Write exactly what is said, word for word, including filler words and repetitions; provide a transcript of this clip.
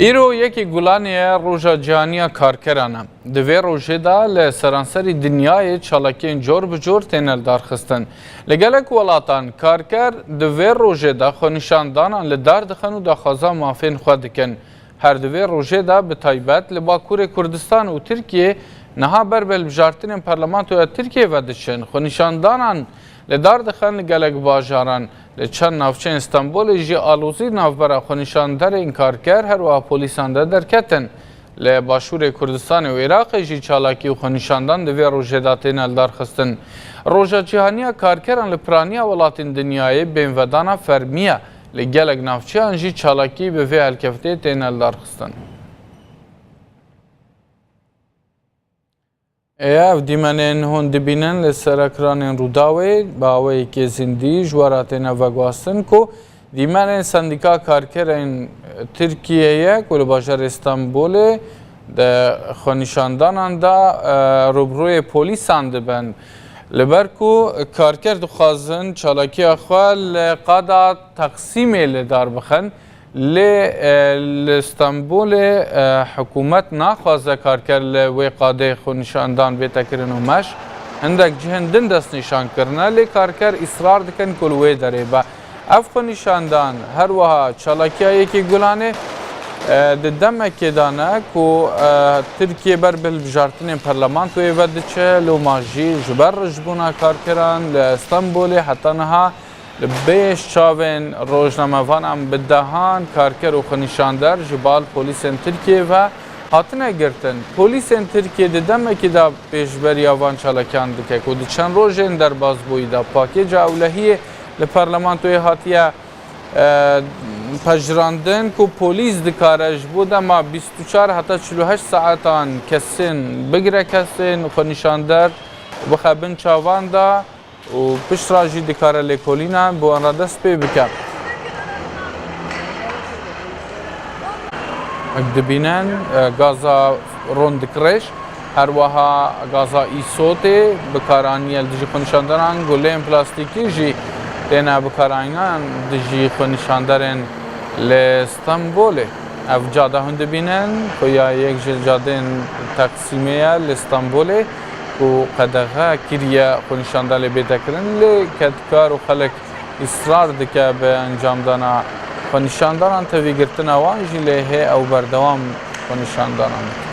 Îro yekê Gulanê ye, Roja Cîhanî ya Karkeran e. Di vê rojê de li seranserî dinyayê çalakiyên cor bi cor têne lidarxistin. Li gelek welatan karker di vê rojê de xwenîşandanan li dar dixin û daxwaza mafên xwe dikin. Her di vê rojê de bi taybet li Bakurê Kurdistan û Tirkiyê niha ber bi hilbijartinên Parlamentoya Tirkiyê ve diçin. Xwenîşandanan li dar dixin li gelek bajaran. Li çend navçeyên Stenbolê jî alozî navbera xwenîşanderên karker, her wiha polîsan de derketin. Li Başûrê Kurdistanê û Iraqê jî çalakî û xwenîşandan di vê rojê de têne lidarxistin. Roja Cîhanî ya Karkeran li piraniya welatên dinyayê bêhnvedana fermî ye. Li gelek navçeyan jî çalakî bi vê helkeftê têne lidarxistin. Ê, ev dîmenên hûn dibînin li ser ekranên Rûdawê, bi awayekî zindî ji we re têne veguhastin ku dîmenên Sendîka Karkerên Tirkiyeyê ku li bajarê Stenbolê di xwenîşandanan de, e, rûbirûyê polîsan dibin. Li ber ku karker dixwazin çalakiya xwe li qada Teqsîmê li dar bixin, Lê, e, li Stenbolê, e, hikûmet naxwaze karker li wê qadê xwenîşandan bête kirin û meş. Hindek cihên din destnîşan kirine, lê karker îsrar dikin ku li wê derê be. Ev xwenîşandan her wiha çalakiya yekê Gulanê, e, di demekê de ne ku, e, Tirkiye ber bi hilbijartinên parlamentoyê ve diçe, loma jî ji ber rijbûna karkeran li Stenbolê heta niha Li pêş çavên rojnamevanan bi dehan karker û xwenîşander ji bal polîsên Tirkiyê ve hatine girtin. Polîsên Tirkiyê di demekî de pêşberiya van çalakiyan dike ku di çend rojên derbasbûyî de pakêca ewlehiyê li parlamentoyê hatiye, e, pejirandin ku polîs dikare ji bo dema bîst û çar heta çil û heşt saetan kesên bigire, kesên xwenîşander bixe bin çavan de. û piştre jî dikare lêkolînan bi wan re dest pê bike. Wek dibînin, e, gaza rond dikireş, her wiha gaza îsotê bikaranî ye li dijî xwenîşanderan, guleyên plastîkî jî têne bikaranînan dijî xwenîşanderên li Stenbolê. Ev cade hûn dibînin, xuya yek ji cadeyên Teqsîmê ye li Stenbolê. Ku qedexe kiriye xwenîşandan lê bête kirin, lê kedkar û xelk îsrar dike bi encamdana xwenîşandanan, tevî girtina wan jî lê hê ew berdewam xwenîşandanan dikin.